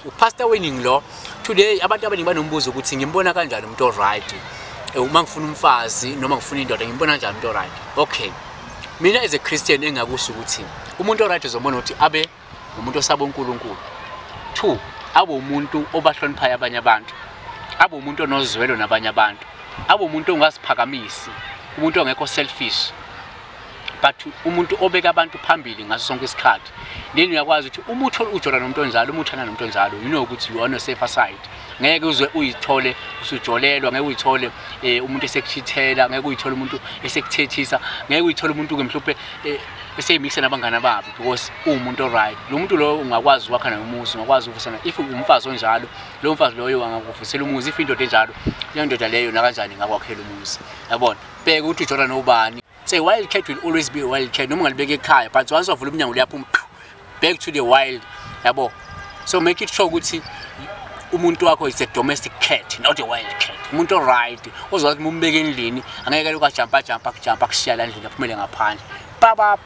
UPastor Winning lo. Today abantu abaningi banombuzo ukuthi ngimbona kanjani umuntu o-right. Uma ngifuna umfazi noma ngifuna indoda, ngimbona kanjani umuntu o-right? Okay. Mina as a Christian, engakusho ukuthi umuntu o-right uzobona ukuthi abe umuntu osaba uNkulunkulu. Two, abe umuntu obahloniphayo abanye abantu. Abe umuntu onozwelo nabanye abantu. Abe umuntu ongaziphakamisi, umuntu ongekho selfish, but umuntu obeka abantu phambili ngaso sonke isikhathi. Then uyakwazi ukuthi uma uthole ujola nomuntu onjalo, uma uthanda nomuntu onjalo, you know ukuthi you are on a safer side. Ngeke uze uyithole usujolelwa, ngeke uyithole umuntu esekuchithela, ngeke uyithole umuntu esekuthethisa, ngeke uyithole umuntu ke mhlawumbe eseyimikisa nabangani babo, because uwumuntu oright lo muntu lo. Ungakwazi ukwakha naye umuzi, ungakwazi ukuvusana. If umfazi onjalo, lowo mfazi loyo angakuvusela umuzi. If indoda enjalo, leyo ndoda leyo nakanjani ingakwakhela umuzi, yabona. Bheka ukuthi ujola nobani. Say, wild cat will always be a wild cat, noma ungalibeka ekhaya, but once wavula umnyango liyaphuma back to the wild, yabo. So make it sure ukuthi umuntu wakho is a domestic cat, not a wild cat. Umuntu oright ozowathi uma umbeke endlini, angeke lokhu ajampa jampa kujampa, akushiya la endlini, aphumele ngaphandle. Baba.